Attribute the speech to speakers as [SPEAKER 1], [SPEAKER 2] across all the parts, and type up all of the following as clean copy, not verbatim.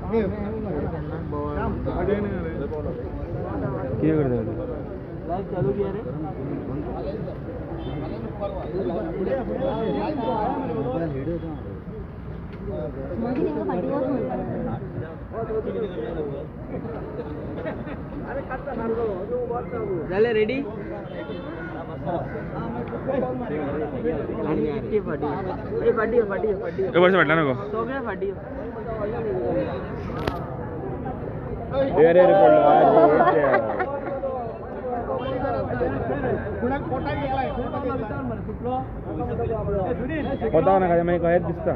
[SPEAKER 1] कितें करता?
[SPEAKER 2] लाइव चालू किया रे। झाले रेडी?
[SPEAKER 1] फाटल्यान नको. अरे अरे पडलो. कोता नाका मागीर कहेच दिसता.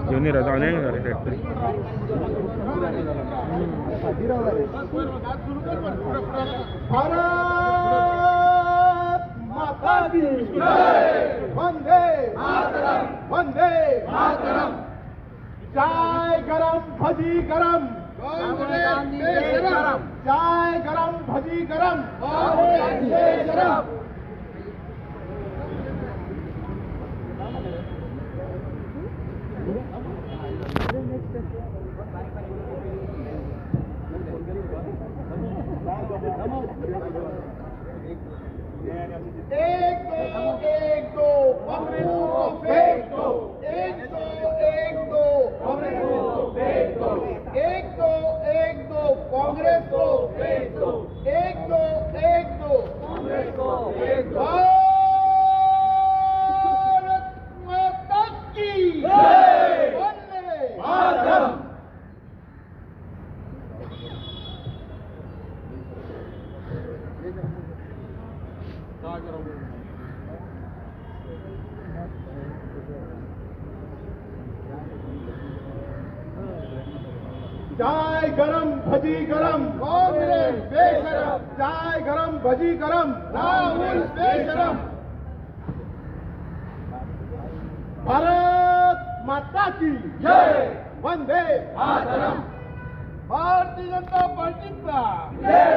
[SPEAKER 1] घेऊन येता जावन फॅक्टरी.
[SPEAKER 3] भारत माता की जय. वंदे मातरम, वंदे मातरम. चाय गरम भजी गरम, चाय गरम भजी गरम, गरम. एक दो एक दो कांग्रेस को फेंक दो. एक दो एक दो कांग्रेस को फेंक दो. एक दो एक दो कांग्रेस को फेंक दो. एक दो एक दो कांग्रेस को फेंक दो. भारत माता की जय. वंदे मातरम. चाय गरम भजी गरम, कांग्रेस बेशरम. चाय गरम भजी गरम, राहुल बेशरम. भारत माता की जय. वंदे मातरम. भारतीय जनता पार्टीचा जय.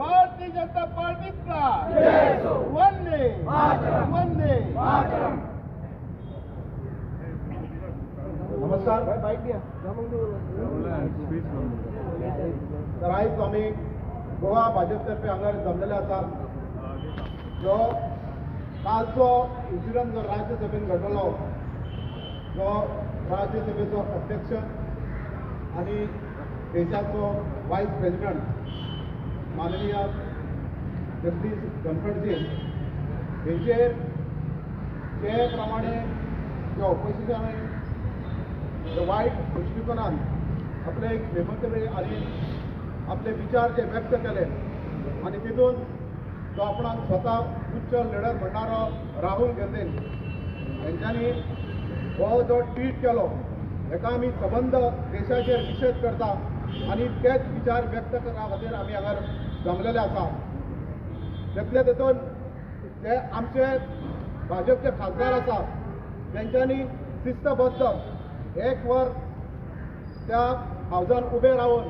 [SPEAKER 3] भारतीय जनता पार्टीचा जय. वंदे मातरम, वंदे मातरम. नमस्कार. तर आयज आमी गोवा भाजप तर्फे हांगा जमलेले आसा. जो कालचो इन्सिडंट जो राज्यसभेन घडलो, जो राज्यसभेचो अध्यक्ष आनी देशाचो वायस प्रेसिडेंट माननीय जगदीश धनखडजी हेंचेर जे प्रमाणे जे ऑपोजिशनान वायट दृश्टिकोनान आपले एक नेमकरे आनी आपले विचार जे व्यक्त केले आनी तितून जो आपणाक स्वता उच्च लिडर म्हणणारो राहुल गांधीन हेंच्यांनी हो जो ट्वीट केलो हेका आमी सबंद देशाचेर निशेध करता आनी तेच विचार व्यक्त करपा खातीर आमी हांगा जमलेले आसा. तितले तितून जे आमचे भाजपचे खासदार आसा तेंच्यांनी शिस्तबद्ध एक वर त्या हावजान उबे रावन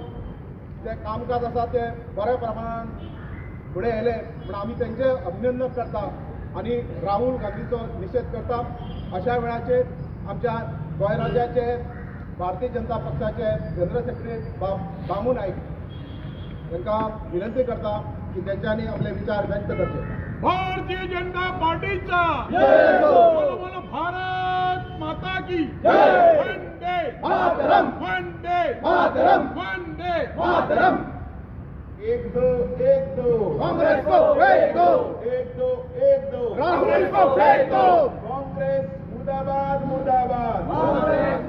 [SPEAKER 3] ते कामकाज आसा ते बऱ्या प्रमाणान फुडें येयले म्हूण आमी तेंचें अभिनंदन करता आनी राहुल गांधीचो निशेध करता. अशा वेळाचेर आमच्या गोंय राज्याचे भारतीय जनता पक्षाचे जनरल सेक्रेटरी बामू नायक तांकां विनंती करता की तेंच्यांनी आपले विचार व्यक्त करचे.
[SPEAKER 4] भारतीय जनता पार्टीचा बोलो बोलो भारत माता की जय. वंदे मातरम, वंदे मातरम, वंदे मातरम.
[SPEAKER 3] एक दो एक दो कांग्रेस को फेंक दो. एक दो एक दो राहुल को फेंक दो. कांग्रेस मुर्दाबाद, मुर्दाबाद,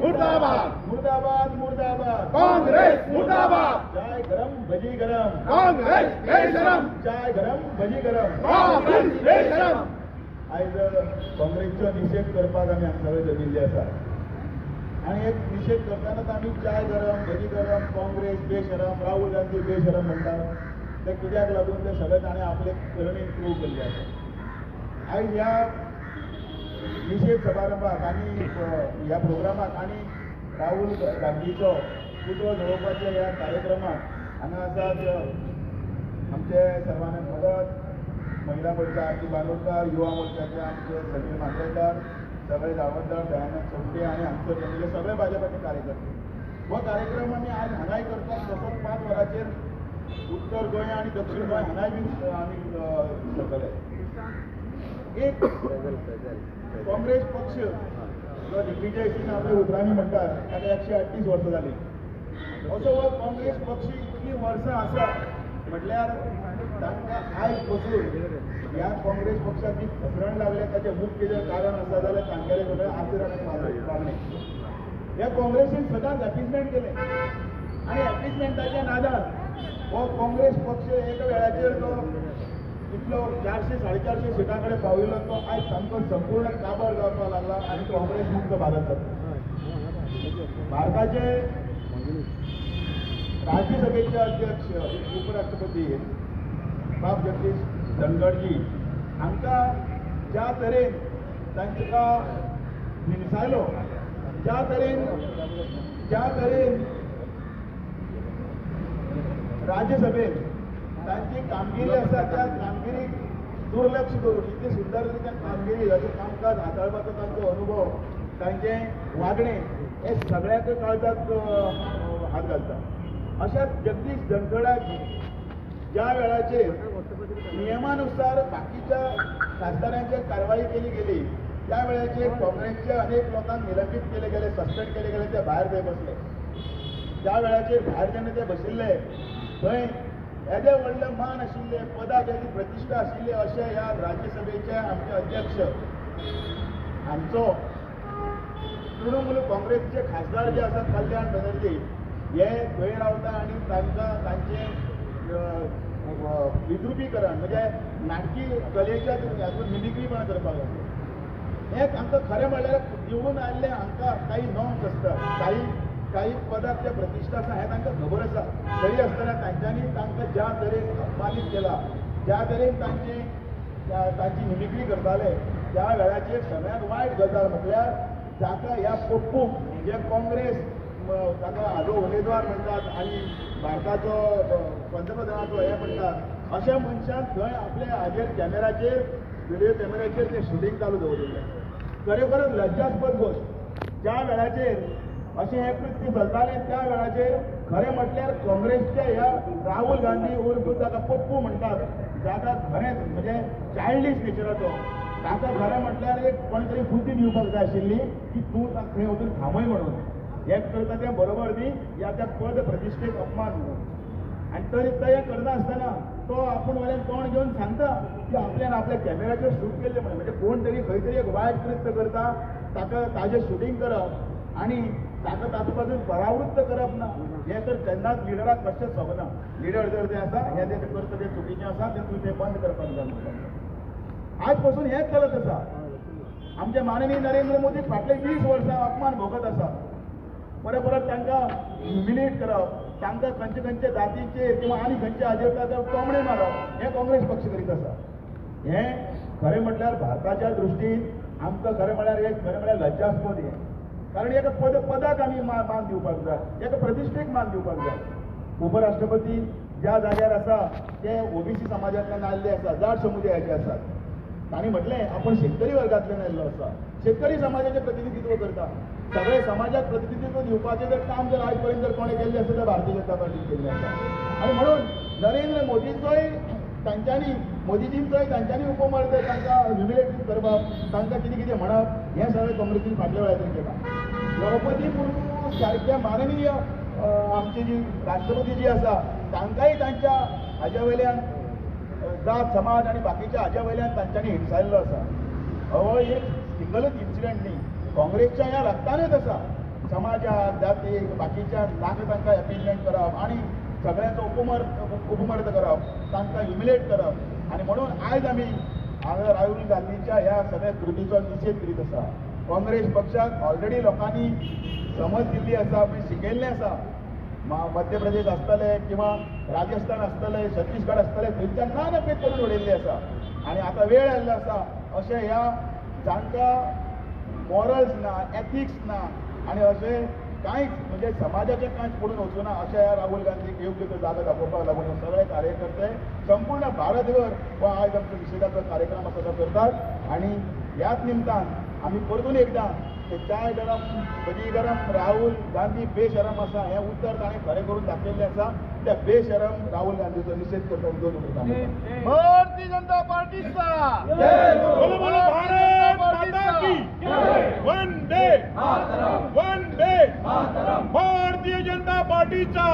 [SPEAKER 3] मुर्दाबाद, मुर्दाबाद, मुर्दाबाद. कांग्रेस मुर्दाबाद. चाय गरम भजी गरम, कांग्रेस बेशरम. चाय गरम भजी गरम, कांग्रेस बेशरम.
[SPEAKER 5] आयज काँग्रेसचो निशेध करपाक आमी हांगा सगळे जमिल्ले आसा आनी एक निशेध करतनाच आमी चाय गरम भजी गरम काँग्रेस बेशरम राहुल गांधी बेशरम म्हणटात. ते कित्याक लागून ते सगळे ताणें आपले करणेन प्रूव केल्ले आसा. आयज ह्या निशेध समारंभाक आनी ह्या प्रोग्रामाक आनी राहुल गांधीचो पुतळो जळोवपाच्या ह्या कार्यक्रमाक हांगा आसात आमचे सर्वानंद भगत, महिला मोर्चा आरती बांदोडकर, युवा मोर्चाचे आमचे समीर मांद्रेकर, सगळे जावतदार दयानंद सोमटे आनी हांगसर जमिल्ले सगळे भाजपाचे कार्यकर्ते. हो कार्यक्रम आमी आज हांगाय करतात, तसोच 5 वरांचेर उत्तर गोंय आनी दक्षिण गोंय हांगाय बी आमी करतले. एक काँग्रेस पक्ष जो दिग्विजय सिंग आपल्या उतरांनी म्हणटात ताका 138 वर्सां जालीं. असो हो काँग्रेस पक्ष इतलीं वर्सां आसा म्हटल्यार तांकां आयज पसून ह्या काँग्रेस पक्षाक जी घसरण लागल्या ताचें मुख्य जर कारण आसा जाल्यार तांगेलें सगळें आचरण आनी वागणें. ह्या काँग्रेसीन सदांच एपिजमेंट केलें आनी एपिजमेंटाच्या नादान हो काँग्रेस पक्ष एका वेळाचेर जो इतलो 400 450 सिटां कडेन पाविल्लो तो आयज सामको संपूर्ण काबार जावपाक लागला आनी काँग्रेस मुक्त भारत जाता. भारताचे राज्यसभेचे अध्यक्ष उपराष्ट्रपती बाब जगदीश धनगडजी हांकां ज्या तरेन तांकां हिणसायलो, ज्या तरेन राज्यसभेत तांची कामगिरी आसा त्या कामगिरीक दुर्लक्ष करून इतली सुंदर रित्यान कामगिरी, ताचें कामकाज हाताळपाचो तांचो अनुभव, तांचें वागणें हें सगळ्यांक काळजाक हात घालता. अशा जगदीश धनखडाक ज्या वेळाचेर नियमानुसार बाकीच्या खासदारांचेर कारवाई केली गेली त्या वेळाचेर काँग्रेसच्या अनेक लोकांक निलंबीत केले गेले, सस्पेंड केले गेले, ते भायर थंय बसले. त्या वेळाचेर भायर जेन्ना ते बशिल्ले थंय येदे व्हडले मान आशिल्ले, पदाक येदी प्रतिश्ठा आशिल्ली अशे ह्या राज्यसभेचे आमचे अध्यक्ष हांचो तृणमूल काँग्रेसचे खासदार जे आसात कल्याण बनर्जी हे थंय रावता आनी तांकां तांचें विद्रुपीकरण म्हणजे नाटकी कलेच्या हातूंत मिमिक्रीपणा करपाक लागले. हें तांकां खरें म्हणल्यार निवडून आयिल्ले हांकां काही नॉर्म्स आसता, काही पदाक त्या प्रतिश्ठा आसा हें तांकां खबर आसा, तरी आसतना तांच्यांनी तांकां ज्या तरेन अपमानीत केला, ज्या तरेन तांची मिमिक्री करताले त्या वेळाचेर सगळ्यांत वायट गजाल म्हटल्यार जाका ह्या पप्पूक म्हणजे काँग्रेस ताका हाजो उमेदवार म्हणटात आनी भारताचो पंतप्रधानाचो हें म्हणटात अशा मनशान थंय आपल्या हाजेर कॅमेराचेर व्हिडिओ कॅमेराचेर तें शुटींग चालू दवरिल्लें. खरोखरच लज्जास्पद गोश्ट. ज्या वेळाचेर अशें हें कृत्य चलतालें त्या वेळाचेर खरें म्हटल्यार काँग्रेसच्या ह्या राहुल गांधी उर्फ ताका पप्पू म्हणटात जाका खरेंच म्हणजे चायल्डीश नेचराचो ताका खरें म्हटल्यार एक कोण तरी बुद्धी दिवपाक जाय आशिल्ली की तूं थंय वचून थांबय म्हणून, हें करता तें बरोबर न्ही, ह्या त्या पद प्रतिश्ठेक अपमान म्हणून. आनी तरी तें करना आसतना तो आपूण वयल्यान तोंड घेवन सांगता की आपल्यान आपल्या कॅमेराचेर शूट केल्लें म्हणून. म्हणजे कोण तरी खंय तरी एक वायट कृत्य करता ताका ताजें शुटींग करप आनी ताका तातूंत पासून परावृत्त करप ना, हें तर केन्नाच लिडराक कशेंच सोबना. लिडर जर तें आसा हें तें करता तें चुकीचें आसा तें तुवें तें बंद करपाक जाय. आज पसून हेंच चलत आसा. आमचे माननीय नरेंद्र मोदी फाटले 20 वर्सां अपमान भोगत आसा. परत परत तांकां ह्युमिलिएट करप, तांकां खंयचे खंयचे जातीचेर किंवा आनी खंयचे हाजेर तोमणे मारप हें काँग्रेस पक्ष करीत आसा. हें खरें म्हटल्यार भारताच्या दृश्टीन आमकां खरें म्हळ्यार एक खरें म्हळ्यार लज्जास्पद हें, कारण एका पदाक आमी मान दिवपाक जाय, एका प्रतिश्ठेक मान दिवपाक जाय. उपराष्ट्रपती ज्या जाग्यार आसा ते ओबीसी समाजांतल्यान आयिल्ले आसा, जाट समुदायाचे आसात. तांणी म्हटलें आपूण शेतकरी वर्गांतल्यान आयिल्लो आसा, शेतकरी समाजाचें प्रतिनिधित्व करता, सगळे समाजाक प्रतिनिधित्व दिवपाचें जर काम जर आयज पर्यंत जर कोणें केल्लें आसा तर भारतीय जनता पार्टीन केल्लें आसा. आनी म्हणून नरेंद्र मोदीचोय तांच्यांनी मोदीजींचोय तांच्यांनी उपमर्द तांकां ह्युमिलेट करप, तांकां कितें कितें म्हणप हें सगळें काँग्रेसीन फाटल्या वेळाचेर केलां. द्रौपदी मुर्मू सारक्या माननीय आमची जी राष्ट्रपती जी आसा तांकांय तांच्या हाज्या वयल्यान जात समाज आनी बाकीच्या हाज्या वयल्यान तांच्यांनी हिणसायल्लो आसा. हो एक सिंगलच इन्सिडंट न्ही, काँग्रेसच्या ह्या रक्तानूच आसा. समाजाक, जातीक, बाकीच्या नाका तांकां एपिजमेंट करप आनी सगळ्यांचो उपमर्द करप, तांकां ह्युमिलेट करप. आनी म्हणून आयज आमी हांगा राहुल गांधीच्या ह्या सगळ्या कृतीचो निशेध करीत आसा. काँग्रेस पक्षाक ऑलरेडी लोकांनी समज दिल्ली आसा, शिकयल्लें आसा. मध्य प्रदेश आसतले किंवा राजस्थान आसतले, छत्तीसगड आसतले, थंयच्यान ना नपेत करून उडयल्ली आसा. आनी आतां वेळ आयिल्लो आसा अशें ह्या जांकां मॉरल्स ना, एथिक्स ना आनी अशें कांयच म्हणजे समाजाचें कांयच पडून वचूना अशा ह्या राहुल गांधीक योग्य तो जागा दाखोवपाक लागून हे सगळे कार्यकर्ते संपूर्ण भारतभर हो आयज आमचो निशेधाचो कार्यक्रम आसा तो करतात. आनी ह्याच निमतान आमी परतून एकदां ते चाय गरम भजी गरम राहुल गांधी बेशरम आसा हें उतर ताणें खरें करून दाखयल्लें आसा. त्या बेशरम राहुल गांधीचो निशेध करता दोन उतरां.
[SPEAKER 3] भारतीय जनता पार्टीचा
[SPEAKER 4] बोलो बोलो भारत माता की वंदे वंदे भारतीय जनता पार्टीचा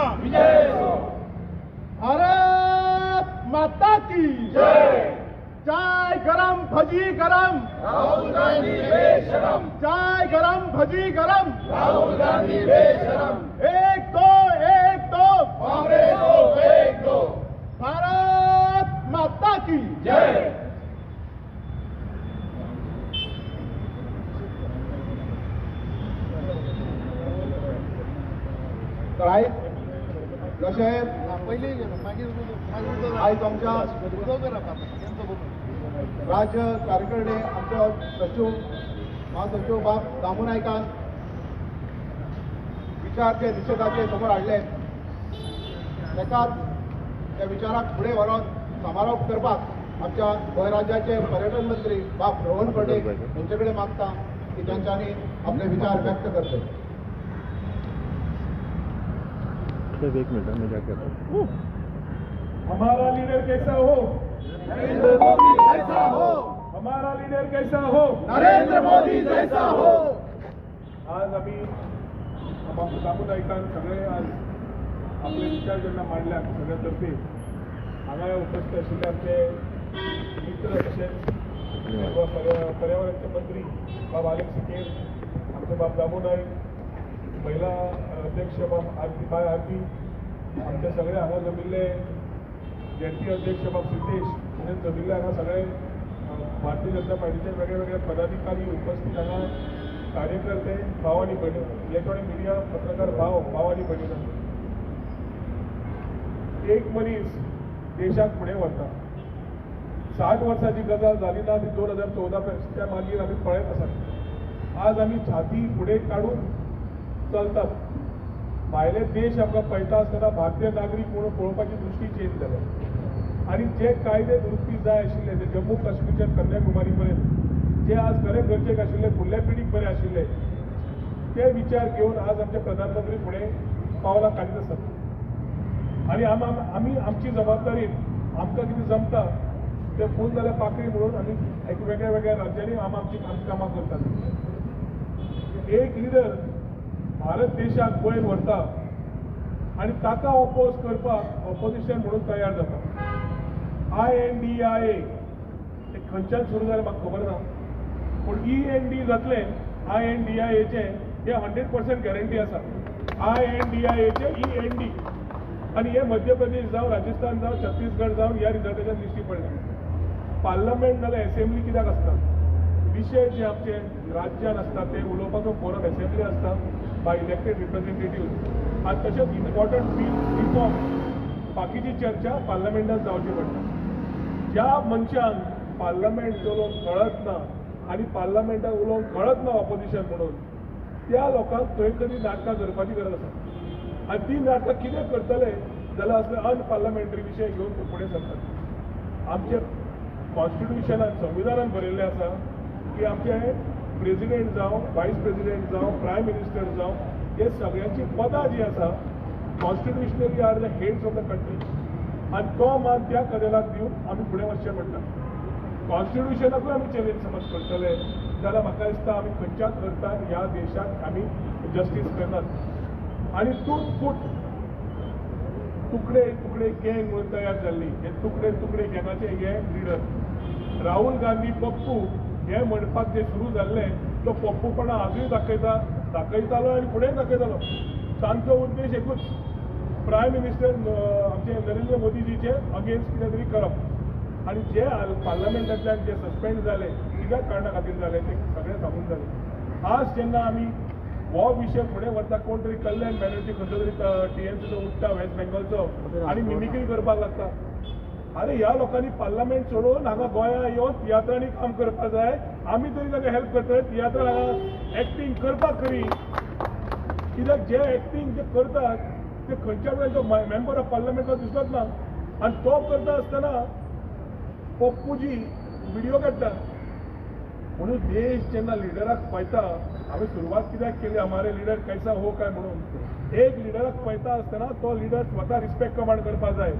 [SPEAKER 3] भारत माता की जय. चाय गरम भजी गरम
[SPEAKER 5] राहुल गांधी बेशरम,
[SPEAKER 3] चाय गरम भजी गरम
[SPEAKER 5] राहुल गांधी बेशरम,
[SPEAKER 3] एक दो एक दो
[SPEAKER 5] कांग्रेस को फेंक दो,
[SPEAKER 3] भारत माता की
[SPEAKER 5] जय.
[SPEAKER 3] तर आयज जशें आयज आमच्या राज्य कार्यकारिणी आमचो सचिव महासचिव बाब दामू नायकान विचार जे निशेधाचे समोर हाडले ताकाच त्या विचाराक फुडें व्हरोन समारोप करपाक आमच्या गोंय राज्याचे पर्यटन मंत्री बाब रोहन खंवटे हेंचे कडेन मागता की तांच्यांनी आपले विचार व्यक्त करचे.
[SPEAKER 1] एक मिनट मैं जाके आता हूँ.
[SPEAKER 4] हमारा लीडर कैसा हो,
[SPEAKER 5] नरेंद्र मोदी जैसा हो,
[SPEAKER 4] हमारा लीडर कैसा हो,
[SPEAKER 5] नरेंद्र मोदी जैसा हो.
[SPEAKER 4] आज आम्ही दामू नायकान सगळे आज आपले विचार जेन्ना मांडले आमच्या सगळ्या तर्फे हांगा उपस्थित आशिल्ले आमचे मित्र तशेंच पर्यावरणाचे मंत्री बाब आलेक सिकेर, आमचे बाब दामू नायक, महिला अध्यक्ष बाब आरती बाय आरती, आमचे सगळे हांगा जमिल्ले जेपी अध्यक्ष बाब सिद्धेश, तशेंच जमिल्ले हांगा सगळे भारतीय जनता पार्टीचे वेगळे वेगळे पदाधिकारी उपस्थित हांगा कार्यकर्ते भाव आनी भयणी, इलेक्ट्रॉनिक मिडिया पत्रकार भाव भाव आनी भयणी, एक मनीस देशाक फुडें व्हरता. 60 वर्सांची गजाल जाली ना ती 2014 मागीर आमी पळयत आसात. आज आमी छाती फुडें काडून चलतात. भायले देश आमकां पळयता आसतना भारतीय नागरीक म्हणून पळोवपाची दृश्टी चेंज जाल्या. आनी जे कायदे दुरुस्ती जाय आशिल्ले ते जम्मू काश्मीरच्या कन्याकुमारी पर्यंत जे आज खरें गरजेक आशिल्ले, फुडल्या पिढीक बरे आशिल्ले ते विचार घेवन आज आमचे प्रधानमंत्री फुडें पावलां काडीत आसात. आनी आमी आमची जबाबदारी आमकां कितें जमता ते फूल जाल्यार पाकळी म्हणून आमी एक वेगळ्या वेगळ्या राज्यांनी आमी आमची कामां करतात. एक लिडर भारत देशाक वयर व्हरता आनी ताका ऑपोज करपाक ऑपोजिशन म्हणून तयार जाता. INDIA ते खंयच्यान सुरू जालें म्हाका खबर ना, पूण END जातलें INDIAचें हें 100% गॅरंटी आसा. INDIAचें END आनी हे मध्य प्रदेश जावं, राजस्थान जावं, छत्तीसगड जावं ह्या रिजल्टाच्यान दिश्टी पडलें. पार्लमेंट नाल्यार एसेंब्ली कित्याक आसता? विशय जे आमचे राज्यान आसता ते उलोवपाचो फोरम एसेंब्ली आसता बाय इलेक्टेड रिप्रेझेंटेटिव्ह. आनी तशेंच इम्पॉर्टंट बील रिफॉर्म बाकीची चर्चा पार्लमेंटान जावची पडटा. ज्या मनशांक पार्लमेंट चलोवंक कळत ना आनी पार्लमेंटान उलोवंक कळत ना ऑपोजिशन म्हणून, त्या लोकांक थंय तरी नाटकां करपाची गरज आसा. आनी ती नाटकां कितें करतले जाल्यार असले अनपार्लमेंटरी विशय घेवन ते फुडें सरतात. आमचे कॉन्स्टिट्युशनान संविधानान बरयल्लें आसा की आमचे प्रेजिडेंट जावं, वायस प्रेजिडेंट जावं, प्रायम मिनिस्टर जावं, हे सगळ्यांची पदां जी आसा constitutionally are the heads of the country. आनी तो मान त्या कदेलाक दिवन आमी फुडें वचचें पडटा. कॉन्स्टिट्युशनाकूय आमी चॅलेंज समज करतले जाल्यार म्हाका दिसता आमी खंयच्याच अर्थान ह्या देशाक आमी जस्टीस करनात. आनी तूट फूट तुकडे तुकडे गँग म्हणून तयार जाल्ली हे तुकडे तुकडे गँगाचे हे लिडर राहुल गांधी पप्पू हे म्हणपाक जे सुरू जाल्लें तो पप्पूपणा आजूय दाखयता, दाखयतालो आनी फुडें दाखयतालो. तांचो उद्देश एकूच, प्रायम मिनिस्टर आमचे नरेंद्र मोदीजीचे अगेन्स्ट कितें तरी करप. आनी जे पार्लमेंटांतल्यान जे सस्पेंड जाले कित्याक कारणा खातीर जाले ते सगळें सांगून जालें. आज जेन्ना आमी हो विशय फुडें व्हरता, कोण तरी कल्याण बॅनर्जी खंयचो तरी टीएमसीचो उठ्ठा वेस्ट बेंगॉलचो आनी मिमिक्री करपाक लागता. अरे ह्या लोकांनी पार्लमेंट सोडून हांगा गोंया येवन तियात्रांनी काम करपाक जाय. आमी तरी तांकां हेल्प करतले. तियात्रान हांगा एक्टींग करपाक खरी कित्याक जे एक्टींग जे करतात ते खंयच्या वेळार तो मेंबर ऑफ पार्लमेंटाक दिसत ना आनी तो करता आसतना पप्पूजी व्हिडिओ काडटा. म्हणून देश जेन्ना लिडराक पळयता, आमी सुरवात कित्याक केली हमारे लिडर कैसा हो काय म्हणून, एक लिडराक पळयता आसतना तो लिडर स्वता रिस्पेक्ट कमांड करपाक जाय.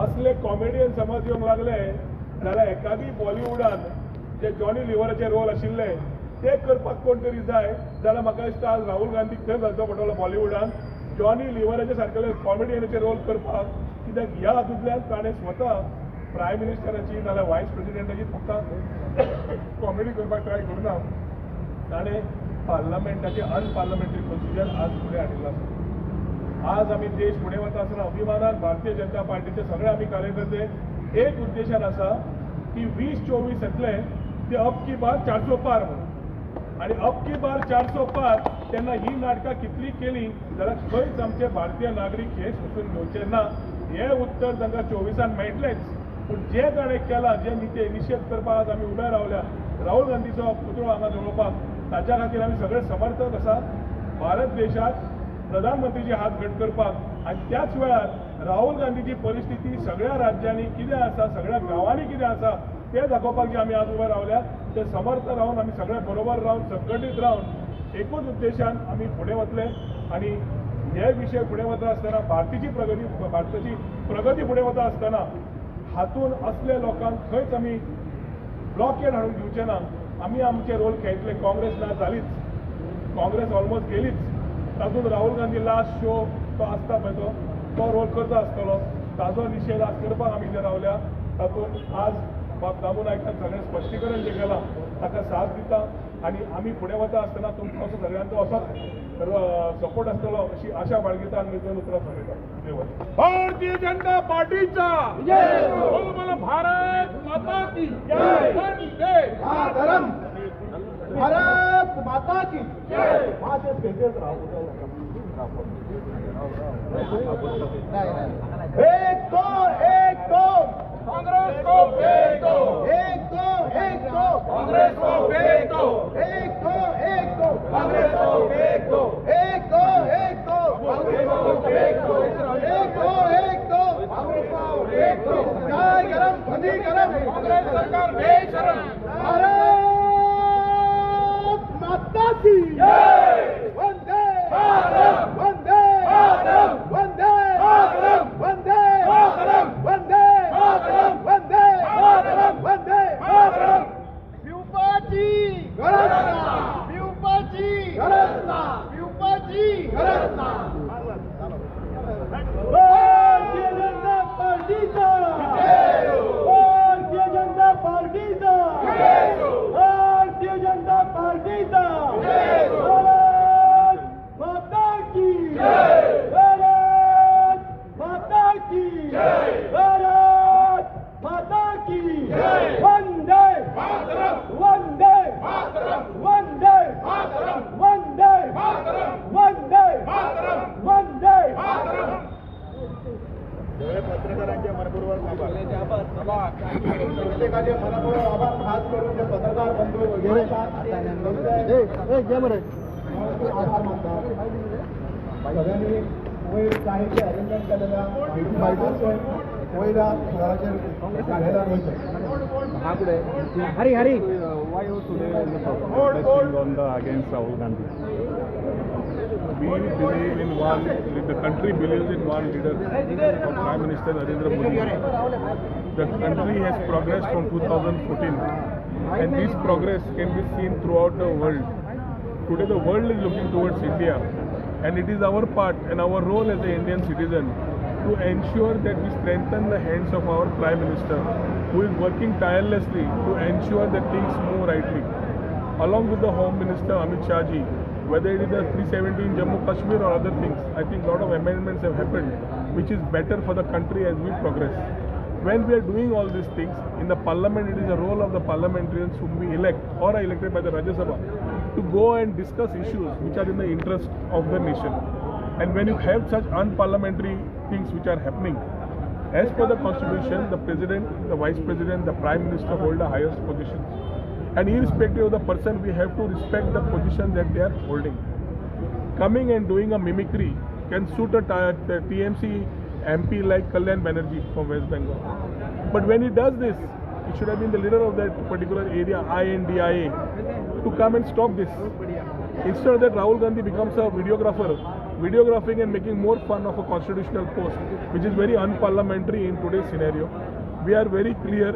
[SPEAKER 4] असले कॉमेडियन समज येवंक लागले जाल्यार एकादी बॉलिवूडान जे जॉनी लिव्हराचे रोल आशिल्ले ते करपाक कोण तरी जाय जाल्यार म्हाका दिसता आज राहुल गांधीक थंय घालचो पडटलो बॉलिवूडान जॉनी लिव्हराचे सारकेले कॉमेडियनाचे रोल करपाक. कित्याक ह्या हातूंतल्यान ताणें स्वता प्रायम मिनिस्टराची नाजाल्यार वायस प्रेसिडेंटाची फक्त कॉमेडी करपाक ट्राय करुना, ताणें पार्लमेंटाचे अनपार्लमेंटरी प्रोसिजर आज फुडें हाडिल्लो आसा. आज आमी देश फुडें वता आसतना अभिमानान भारतीय जनता पार्टीचे सगळे आमी कार्यकर्ते एक उद्देशान आसा की 2024 येतले ते अब की बार 400 पार म्हणून. आनी अब की बार 400 पार तेन्ना ही नाटकां कितली केली जाल्यार खंयच आमचे भारतीय नागरीक हे सोंसून घेवचे ना. हें उत्तर तांकां 24 मेळटलेंच. पूण जे ताणें केलां, जे निशेध करपाक आज आमी उबे रावल्या राहुल गांधीचो पुतळो हांगा जळोवपाक, ताच्या खातीर आमी सगळे समर्थक आसा. भारत देशात प्रधानमंत्रीचे हात घट करपाक आनी त्याच वेळार राहुल गांधीची परिस्थिती सगळ्या राज्यांनी कितें आसा, सगळ्या गांवांनी कितें आसा तें दाखोवपाक जे आमी आज उबे रावल्या ते समर्थ रावन आमी सगळे बरोबर रावन संघटीत रावन एकूच उद्देशान आमी फुडें वतले. आनी हे विशय फुडें वता आसतना भारताची प्रगती फुडें वता आसतना हातून असले लोकांक खंयच आमी ब्लॉकेड हाडून दिवचे ना. आमी आमचे रोल खेळटले. काँग्रेस ना जालीच, काँग्रेस ऑलमोस्ट गेलीच. तातूंत राहुल गांधी लास्ट शो तो आसता पळय तो रोल करता आसतलो, ताजो निशेध आज करपाक आमी जे रावल्या. तातूंत आज बाब दामू नायकान सगळें स्पश्टीकरण जें केलां ताका साथ दिता आनी आमी फुडें वता आसतना तुमचो असो सगळ्यांचो असोच सपोर्ट आसतलो अशी आशा बाळगिता आनी दोन उतरां सोंपयता.
[SPEAKER 6] भारतीय जनता पार्टीचा बोल, भारत माता की जय, वंदे
[SPEAKER 3] मातरम, भारत माता की जय. एक दो, एक दो,
[SPEAKER 6] कांग्रेस को फेंक दो,
[SPEAKER 3] एक दो, एक दो,
[SPEAKER 6] कांग्रेस को फेंक दो,
[SPEAKER 3] एक दो, एक दो,
[SPEAKER 6] कांग्रेस को फेंक दो,
[SPEAKER 3] एक दो, एक दो,
[SPEAKER 6] कांग्रेस को फेंक दो,
[SPEAKER 3] एक दो, एक दो,
[SPEAKER 6] कांग्रेस को फेंक दो.
[SPEAKER 3] चाय गरम, भजी गरम,
[SPEAKER 6] कांग्रेस सरकार बेशरम.
[SPEAKER 3] भारत माता की
[SPEAKER 6] जय.
[SPEAKER 3] वंदे
[SPEAKER 6] मातरम.
[SPEAKER 3] वंदे
[SPEAKER 6] मातरम.
[SPEAKER 3] वंदे
[SPEAKER 6] मातरम.
[SPEAKER 3] वंदे
[SPEAKER 6] मातरम.
[SPEAKER 3] वंदे
[SPEAKER 6] मातरम.
[SPEAKER 3] वंदे
[SPEAKER 6] मातरम.
[SPEAKER 3] वंदे
[SPEAKER 6] मातरम.
[SPEAKER 2] पिवपाची
[SPEAKER 3] गरज ना,
[SPEAKER 2] पिवपाची
[SPEAKER 3] गरज ना,
[SPEAKER 2] पिवपाची
[SPEAKER 3] गरज ना. भारतीय जनता पार्टीचा, भारतीय जनता पार्टीचा, भारतीय जनता पार्टीचा. भारत माता की भारत माता की भारत माता की. वंदे
[SPEAKER 6] मातरम.
[SPEAKER 3] वंदे
[SPEAKER 6] मातरम.
[SPEAKER 3] वंदे
[SPEAKER 6] मातरम.
[SPEAKER 3] वंदे
[SPEAKER 6] मातरम.
[SPEAKER 3] वंदे
[SPEAKER 6] मातरम.
[SPEAKER 3] वंदे
[SPEAKER 6] मातरम.
[SPEAKER 5] सगळे पत्रकारांचे मनपूर्वक आभार,
[SPEAKER 3] प्रत्येकाचे मनपूर्वक आभार, खास करून जे पत्रकार बंधू आभार मानता. सगळ्यांनी वयर चायेचे अरेंजमेंट केलेल्या वयल्या थळाचेर कार्यालयार वयचें.
[SPEAKER 2] Hari Hari.
[SPEAKER 1] Why you today protesting on the against Rahul Gandhi?
[SPEAKER 4] We believe in one, the country believes in one leader, our Prime Minister Narendra Modi. The country has progressed from 2014 and this progress can be seen throughout the world. Today the world is looking towards India and it is our part and our role as an Indian citizen to ensure that we strengthen the hands of our Prime Minister, who is working tirelessly to ensure that things move rightly. Along with the Home Minister Amit Shah ji, whether it is the 370 in Jammu Kashmir or other things, I think a lot of amendments have happened, which is better for the country as we progress. When we are doing all these things, in the parliament, it is the role of the parliamentarians whom we elect or are elected by the Rajya Sabha to go and discuss issues which are in the interest of the nation. And when you have such unparliamentary things which are happening, as per the constitution, the president, the vice president, the prime minister hold the highest positions. And irrespective of the person, we have to respect the position that they are holding. coming and doing a mimicry can suit a TMC MP like Kalyan Banerjee from West Bengal. But when he does this, he should have been the leader of that particular area, INDIA, to come and stop this. Instead of that, Rahul Gandhi becomes a videographer, videographing and making more fun of a constitutional post, which is very unparliamentary in today's scenario. We are very clear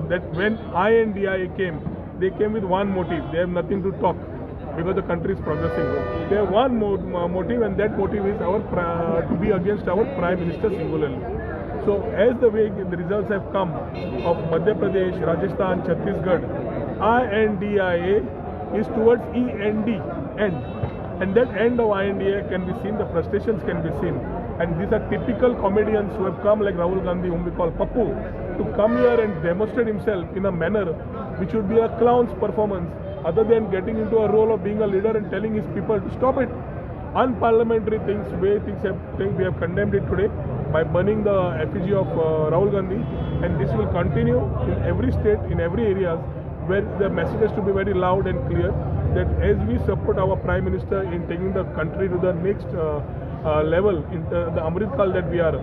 [SPEAKER 4] that when INDIA came, they came with one motive. They have nothing to talk because the country is progressing. They have one motive, and that motive is our to be against our Prime Minister singularly. So as the way the results have come of Madhya Pradesh, Rajasthan, Chhattisgarh, INDIA is towards END, end. And that end of INDIA can be seen, the frustrations can be seen. And these are typical comedians who have come like Rahul Gandhi, whom we call Pappu, to come here and demonstrate himself in a manner which would be a clown's performance, other than getting into a role of being a leader and telling his people to stop it. Unparliamentary things, way things have, we have condemned it today by burning the effigy of Rahul Gandhi, and this will continue in every state, in every area where the message has to be very loud and clear that as we support our Prime Minister in taking the country to the next level in the Amrit Kal that we are,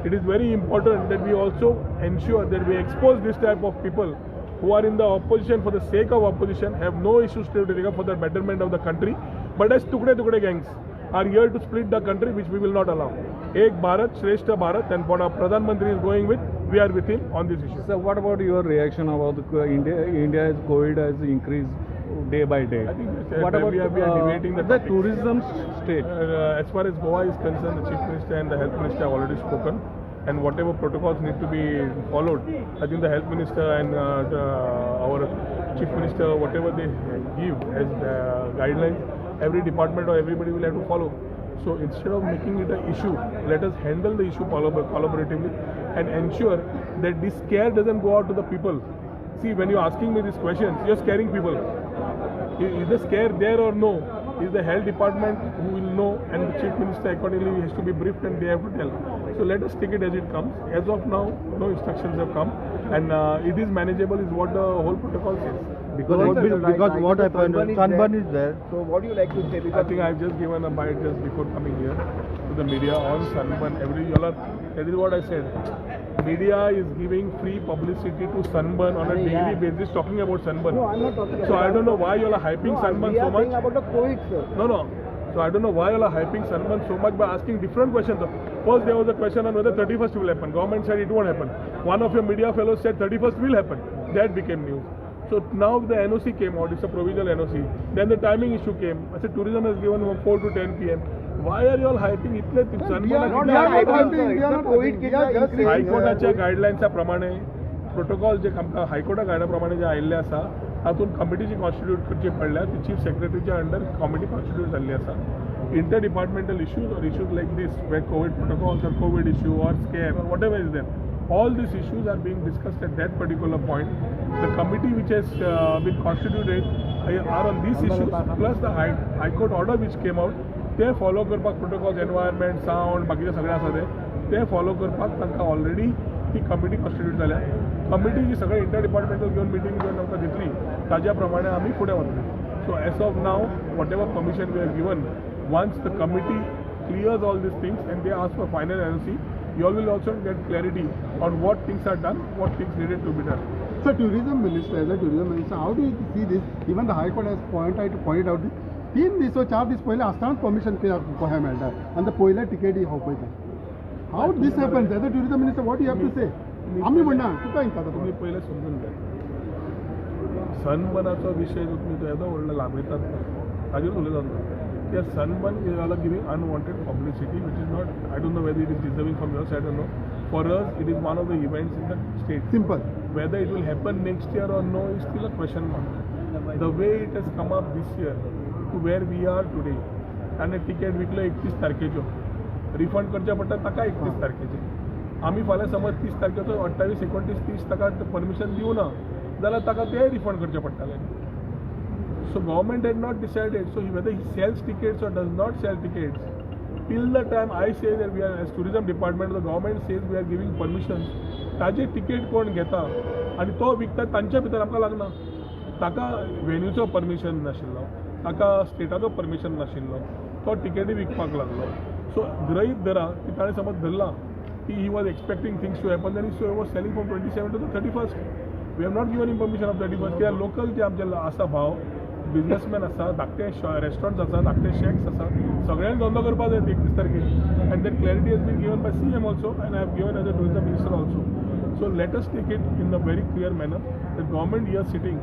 [SPEAKER 4] it is very important that we also ensure that we expose this type of people who are in the opposition for the sake of opposition, have no issues to take up for the betterment of the country, but as tukde tukde gangs are here to split the country, which we will not allow. Ek Bharat, Shreshtha Bharat, and what our Pradhan Mantri is going with, we are with him on this issue.
[SPEAKER 1] So what about your reaction about the India's COVID has increased day by day?
[SPEAKER 4] I think
[SPEAKER 1] what about
[SPEAKER 4] we are debating the
[SPEAKER 1] tourism state?
[SPEAKER 4] As far as Goa is concerned, the Chief Minister and the Health Minister have already spoken, and whatever protocols need to be followed, I think the Health Minister and our Chief Minister, whatever they give as guidelines, every department or everybody will have to follow. So instead of making it an issue, let us handle the issue collaboratively and ensure that this scare doesn't go out to the people. See, when you're asking me these questions, you're scaring people. Is the scare there or no? Is the health department who will know, and the Chief Minister accordingly has to be briefed and they have to tell. So let us take it as it comes. As of now, no instructions have come, and it is manageable is what the whole protocol says.
[SPEAKER 3] Because what happened, sunburn is there. So what do you like to say?
[SPEAKER 4] Because I think I've just given a bite just before coming here to the media on sunburn. That is what I said. Media is giving free publicity to sunburn on a daily basis, talking about sunburn.
[SPEAKER 3] No, I'm not talking about.
[SPEAKER 4] So I don't know why you all are hyping sunburn so much.
[SPEAKER 3] We are talking about the COVID, sir.
[SPEAKER 4] No. So I don't know why you all are hyping sunburn so much by asking different questions. First there was a question on whether 31st will happen. Government said it won't happen. One of your media fellows said 31st will happen. That became news. So now the NOC came out, it's a provisional NOC. Then the timing issue came. I said tourism has given from 4 to 10 p.m. Why are you all hyping? Itle sunburn.
[SPEAKER 3] We are not hyping.
[SPEAKER 4] हायकोर्टाच्या गायडलायन्सा प्रमाणे protocol जे आमकां हायकोर्टा गायडा प्रमाणे जे आयिल्ले आसा तातूंत committee जी constitute करची पडल्या ती चीफ सेक्रेटरीच्या अंडर कमिटी कॉन्स्टिट्यूट जाल्ली आसा. Inter departmental issues or issues like this where COVID protocols or COVID issue or scare or whatever is there, all these issues are being discussed at that particular point. The committee which has been constituted are on these issues, plus the High Court order which came out, ते follow करपाक protocols, environment, sound, बाकीचे सगळे आसा ते follow करपाक तांकां already ती committee constitute जाल्या. कमिटी जी सगळे इंटर डिपार्टमेंटल घेवन मिटींग घेवन आमकां दितली ताज्या प्रमाणे आमी फुडें वतले. So as of now whatever permission we have given, once the committee clears all these things and they ask for final NOC, you all will also get clarity on what things are done, what things needed to be done.
[SPEAKER 3] So tourism minister, as a tourism minister, how do you see this? Even the High Court has pointed out this. 3 दीस 4 दीस पयले आसतना permission कशें मेळटा आनी ते पयले टिकेटी पळयता. How this happens? As a tourism minister, what you have to say? आमी म्हणना तुका हिंगा
[SPEAKER 4] तुमी पयले समजून घ्या. सनबर्नाचो विशय जो तुमी तो येदो व्हडलो लाभयतात ताजेर उलयतात. Yeah, sunburn is all giving unwanted publicity, which is not, I don't know whether it is deserving from your side or no. For us, it is one of the events in the state.
[SPEAKER 3] Simple.
[SPEAKER 4] Whether it will happen next year or no is still a question mark. The way it has come up this year to where we are today, and a ticket विकलो 31 तारखेचो, refund करचे पडटा ताका 31 तारखेचे. आमी फाल्यां समज 30 तारखेचो 28, 29, 30 ताका permission दिवना जाल्यार ताका ते रिफंड करचे पडटाले. So government had not decided. So whether he sells tickets or does not sell tickets, till the time I say that we are, as tourism department, the government says we are giving permissions, ताजे ticket कोण घेता आनी तो विकता तांच्या भितर आमकां लागना. ताका वेन्यूचो परमिशन नाशिल्लो, ताका स्टेटाचो परमिशन नाशिल्लो. तो टिकेटी विकपाक लागलो. सो गृहीत धरा की ताणें समज धरलां की he was expecting things to happen, then he was selling from 27 to the 31st. We have not given him permission of 31st. कित्याक लोकल जे आमचे आसा भाव बिजनेसमॅन आसा, धाकटे रेस्टॉरंट्स आसा, धाकटे शॅक्स आसा, सगळ्यांनी धंदो करपाक जाय 31 तारखेर. And that clarity has been given by CM also and I have given as a tourism minister also. So let us take it in a very clear manner. The government here sitting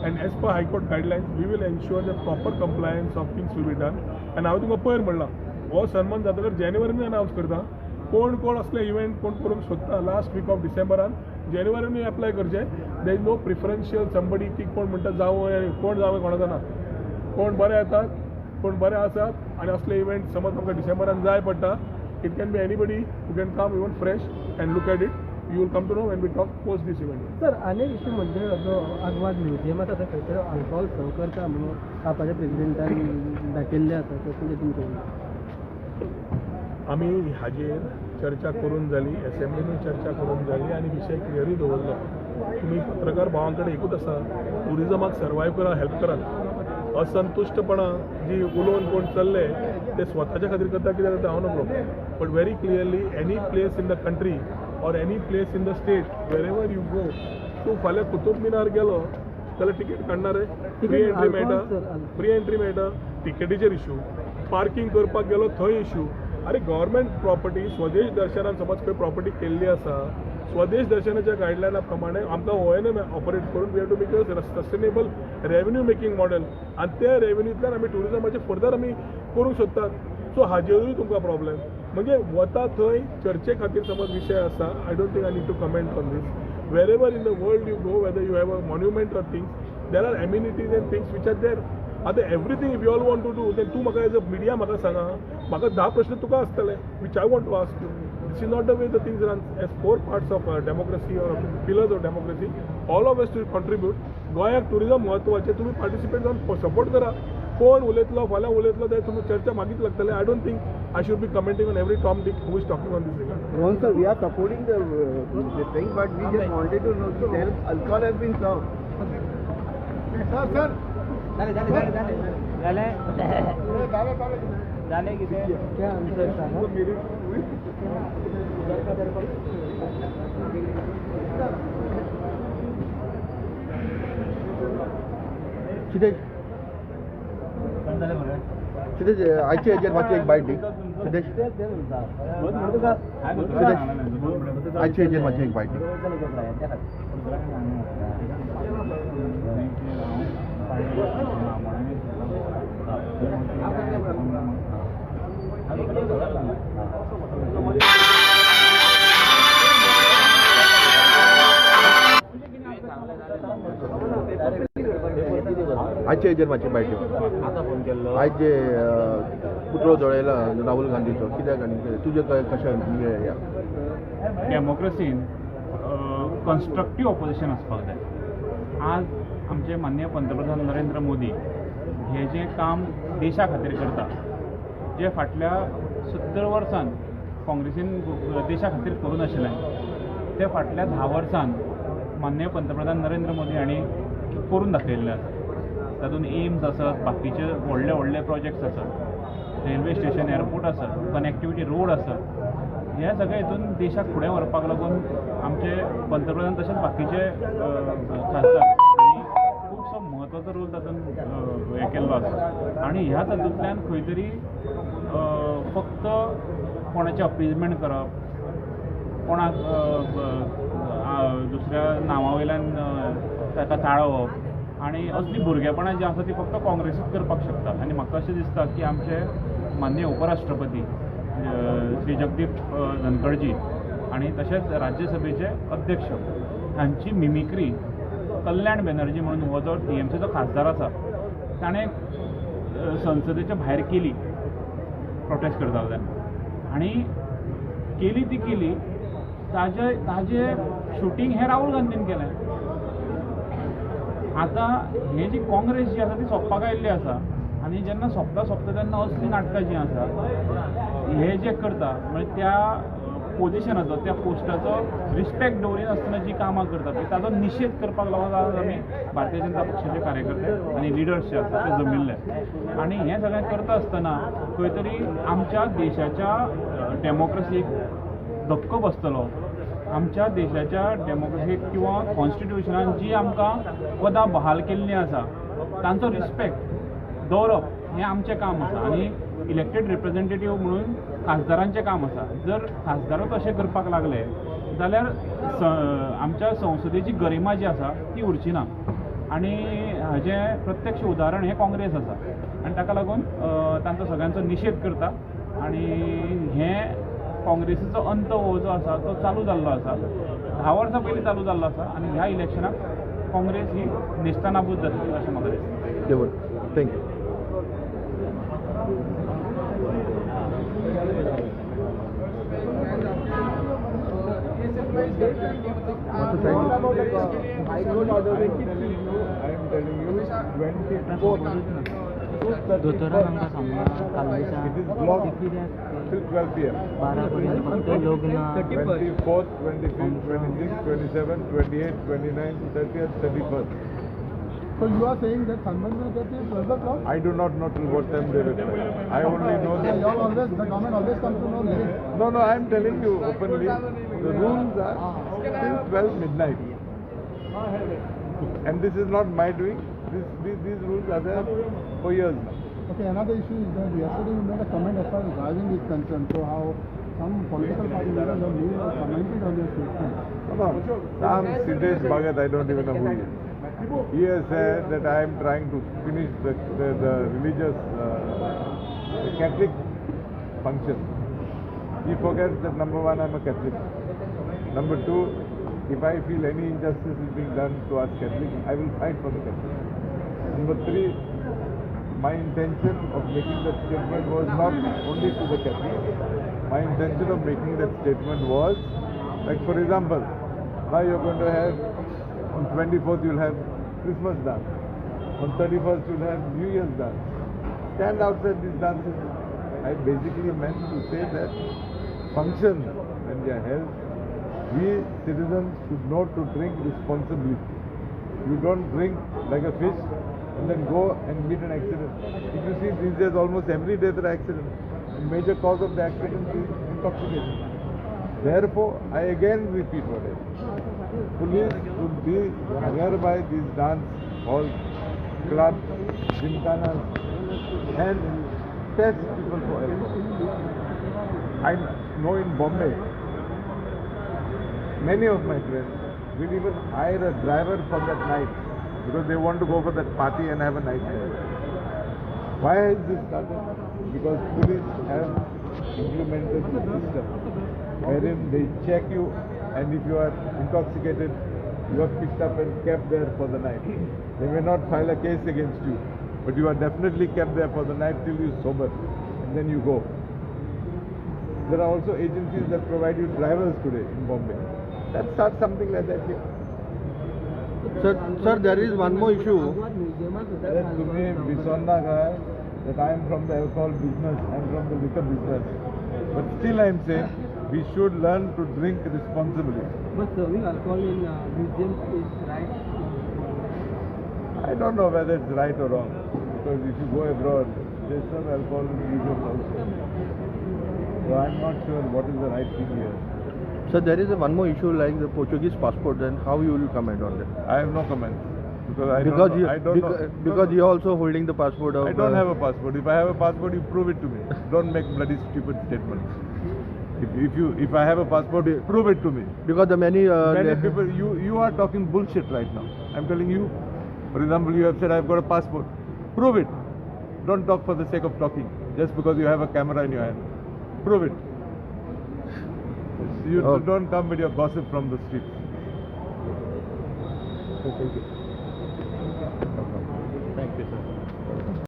[SPEAKER 4] and as per High Court guidelines, we will ensure that proper compliance of things will be done. And हांवें तुमकां पयर म्हणलां, हो सन्मान जातकर जानेवारीनूय अनावन्स करता. कोण कोण असले इव्हेंट कोण करूंक सोदता लास्ट वीक ऑफ डिसेंबरान, जानेवारीनूय एप्लाय करचें. There is no preferential somebody की कोण म्हणटा जावं कोण जावं कोणाचो ना. कोण बरे येतात, कोण बरे आसात आनी असले इव्हेंट समज आमकां डिसेंबरान जाय पडटा, it can be anybody who can come even fresh and look at it. You will come to know when we talk post this event.
[SPEAKER 2] Sir, अनेक इश्यू म्हणजे जो आगवाद म्युझियम आसा थंय खंय तरी अल्कोहोल सर्व करता म्हणून आपाच्या प्रेजिडेंटान दाखयल्लें आसा, तें कितें तुमचें?
[SPEAKER 4] आमी हाजेर चर्चा करून जाली, एसेंब्लीनूय चर्चा करून जाली आनी विशय क्लियरूय दवरलो. तुमी पत्रकार भावां कडेन एकूच आसा, ट्युरिजमाक सर्वायव करा, हेल्प करात. असंतुश्टपणा जी उलोवन कोण चल्ले ते स्वताच्या खातीर करता कित्याक करता हांव नकळो, but very clearly any place in the country or any place in the state wherever you go, तूं फाल्यां कुतूब मिनार गेलो जाल्यार तिकेट काडणार रे, फ्री एंट्री मेळटा, फ्री एंट्री मेळटा, तिकेटीचेर इशू, पार्किंग करपाक गेलो थंय इशू. अरे गव्हर्मेंट प्रॉपर्टी स्वदेश दर्शनान समज खंय प्रॉपर्टी केल्ली आसा, स्वदेश दर्शनाच्या गायडलायना प्रमाणे आमकां ONM operate करून we have to make a sustainable revenue making model आनी त्या रेवेन्यूंतल्यान आमी ट्युरिजमाचेर फर्दर आमी करूंक सोदतात. सो हाजेरूय तुमकां प्रॉब्लेम म्हणजे वता थंय चर्चे खातीर समज विशय आसा. I don't think I need to comment on this. Wherever in the world you go, whether you have a monument or things, there are amenities and things which are there. आतां everything if you all want to do, then तूं म्हाका as a media म्हाका सांगा, म्हाका 10 प्रश्न तुका आसतले which I want to ask you. This is not the way the things run. As 4 parts of democracy or pillars of democracy, all of us to contribute. गोंयाक tourism म्हत्वाचें, तुमी participate जावन सपोर्ट करा. कोण उलयतलो फाल्यां उलयतलो ते तुमी चर्चा मागीर लागतले. I don't think I should be commenting on every Tom Dick who is talking on this regard.
[SPEAKER 3] Rohan sir, we are supporting the thing, but we just wanted to know there alcohol has been served. Sir, sir.
[SPEAKER 2] झाले झाले झाले झाले झाले झाले किती क्या answer सांगा.
[SPEAKER 3] सिद्धेश सिद्धेश आयचे हेजेर मातशी एक बायट दी. सिद्धेश सिद्धेश आयचे हेजेर मातशी एक बायट दी. आयचे हेजेर मातशी बायट दी. आयज जे पुतळो जळयला राहुल गांधीचो, कित्याक आनी तुजें कशें?
[SPEAKER 7] डेमोक्रेसीन कन्स्ट्रक्टीव ऑपोजिशन आसपाक जाय. आज आमचे माननीय पंतप्रधान नरेंद्र मोदी हे जें काम देशा खातीर करता, जे फाटल्या 70 वर्सान काँग्रेसीन देशा खातीर करूं नाशिल्लें, ते फाटल्या 10 वर्सान माननीय पंतप्रधान नरेंद्र मोदी हांणी करून दाखयल्लें आसा. तातूंत एम्स आसत, बाकीचे व्हडले व्हडले प्रोजेक्ट्स आसत, रेल्वे स्टेशन, एअरपोर्ट आसत, कनेक्टिविटी रोड आसत, ह्या सगळ्या हितून देशाक फुडें व्हरपाक लागून आमचे पंतप्रधान तशेंच बाकीचे खासदार हांणी खुबसो म्हत्वाचो रोल तातूंत हें केल्लो आसा. आनी ह्या तातूंतल्यान खंय तरी फक्त कोणाचें अपिजमेंट करप, कोणाक दुसऱ्या नांवा वयल्यान ताका चाळोवप आनी असली भुरगेपणां जीं आसा ती फक्त काँग्रेसीच करपाक शकता. आनी म्हाका अशें दिसता की आमचे माननीय उपराष्ट्रपती श्री जगदीप धनखडजी आनी तशेंच राज्यसभेचे अध्यक्ष हांची मिमिक्री कल्याण बॅनर्जी म्हणून हो जो टीएमसीचो खासदार आसा ताणें संसदेच्या भायर केली, प्रोटेस्ट करतालो तेन्ना, आनी केली ती केली, ताजें शुटींग हें राहुल गांधीन केलें. आतां हे जी काँग्रेस जी आसा ती सोंपपाक आयिल्ली आसा आनी जेन्ना सोंपता सोंपता तेन्ना असलीं नाटकां जीं आसा हे जे करता म्हणजे त्या पोजिशन आसा त्या पोस्टाचो रिस्पेक्ट दवरिनासतना जी कामां करता पळय ताजो निशेध करपाक लागून आज आमी भारतीय जनता पक्षाचे कार्यकर्ते आनी लिडर्स जे आसा ते जमिल्ले. आनी हें सगळें करता आसतना खंय तरी आमच्या देशाच्या डेमोक्रसीक धक्को बसतलो, आमच्या देशाच्या डेमोक्रसीक किंवा कॉन्स्टिट्युशनान जी आमकां पदां बहाल केल्लीं आसा तांचो रिस्पेक्ट दवरप हें आमचें काम आसा आनी इलेक्टेड रिप्रेझेंटेटीव म्हणून खासदारांचें काम आसा. जर खासदारूच अशें करपाक लागले जाल्यार आमच्या संसदेची गरिमा जी आसा ती उरची ना आनी हाजें प्रत्यक्ष उदाहरण हें काँग्रेस आसा आनी ताका लागून तांचो सगळ्यांचो निशेध करता आनी हें काँग्रेसीचो अंत हो जो आसा तो चालू जाल्लो आसा, 10 वर्सां पयलीं चालू जाल्लो आसा आनी ह्या इलेक्शनाक काँग्रेस ही नेस्तानाबूत जातली अशें म्हाका दिसता.
[SPEAKER 3] Thank you.
[SPEAKER 5] I am telling you, 24th
[SPEAKER 8] दोतोरान आमकां सांगलां काल दिसा
[SPEAKER 5] It is blocked till 12 p.m.
[SPEAKER 8] 12 पर्यंत फक्त लग्न
[SPEAKER 5] 24th, 25th, 26th, 27th, 28th, 29th, 30th, 31st.
[SPEAKER 3] So you are saying that Sunburn will get till 12 o'clock?
[SPEAKER 5] I do not know till what time they will play. I only know
[SPEAKER 3] Yeah,
[SPEAKER 5] that.
[SPEAKER 3] you all always, the government always comes to know late.
[SPEAKER 5] No, no, I am telling you openly, the rules are till 12 midnight. And this is not my doing. These rules are there for years now.
[SPEAKER 3] Okay, another issue is that yesterday you made a comment as far as driving is concerned. So how some political party leaders have made a commented on your statement.
[SPEAKER 5] Come on. Some Siddesh Bhagat, I don't even know who he is. He has said that I am trying to finish the religious, the Catholic function. He forgets that number one, I am a Catholic. Number two, if I feel any injustice is being done to us Catholics, I will fight for the Catholics. Number three, my intention of making that statement was not only to the Catholics. My intention of making that statement was, like for example, now you are going to have, on 24th you will have Christmas dance, on 31st you will have New Year's dance. Stand outside these dances. I basically meant to say that functions, when they are held, we citizens should know to drink responsibly. You don't drink like a fish and then go and meet an accident. If you see these days, almost every day there are accidents. The major cause of the accident is intoxication. Therefore, I again repeat what I said. Police should be nearby these dance halls, clubs, gymkhanas, and test people for alcohol. I know in Bombay, many of my friends will even hire a driver for that night because they want to go for that party and have a nice time. Why has this started? Because police have implemented the system wherein they check you, and if you are intoxicated, you are picked up and kept there for the night. They may not file a case against you, but you are definitely kept there for the night till you sober, and then you go. There are also agencies that provide you drivers today in Bombay. Let's start something like that here.
[SPEAKER 3] Sir, there is one more issue.
[SPEAKER 5] To me, Visonna guy, that I am from the alcohol business, I am from the liquor business. But still I am saying, we should learn to drink responsibly.
[SPEAKER 2] But serving alcohol in museums is right?
[SPEAKER 5] I don't know whether it's right or wrong. Because if you go abroad, they serve alcohol in museums also. So I'm not sure what is the right thing here.
[SPEAKER 3] So there is one more issue like the Portuguese passport, then how you will comment on that?
[SPEAKER 5] I have no comment. Because I don't know.
[SPEAKER 3] Because you are also holding the passport of...
[SPEAKER 5] I don't have a passport. If I have a passport, you prove it to me. Don't make bloody stupid statements. If I have a passport, prove it to me.
[SPEAKER 3] Because the many...
[SPEAKER 5] many people, you are talking bullshit right now. I'm telling you. For example, you have said I've got a passport. Prove it. Don't talk for the sake of talking. Just because you have a camera in your hand. Prove it. You don't come with your gossip from the streets.
[SPEAKER 3] Thank you.
[SPEAKER 7] Thank you, sir.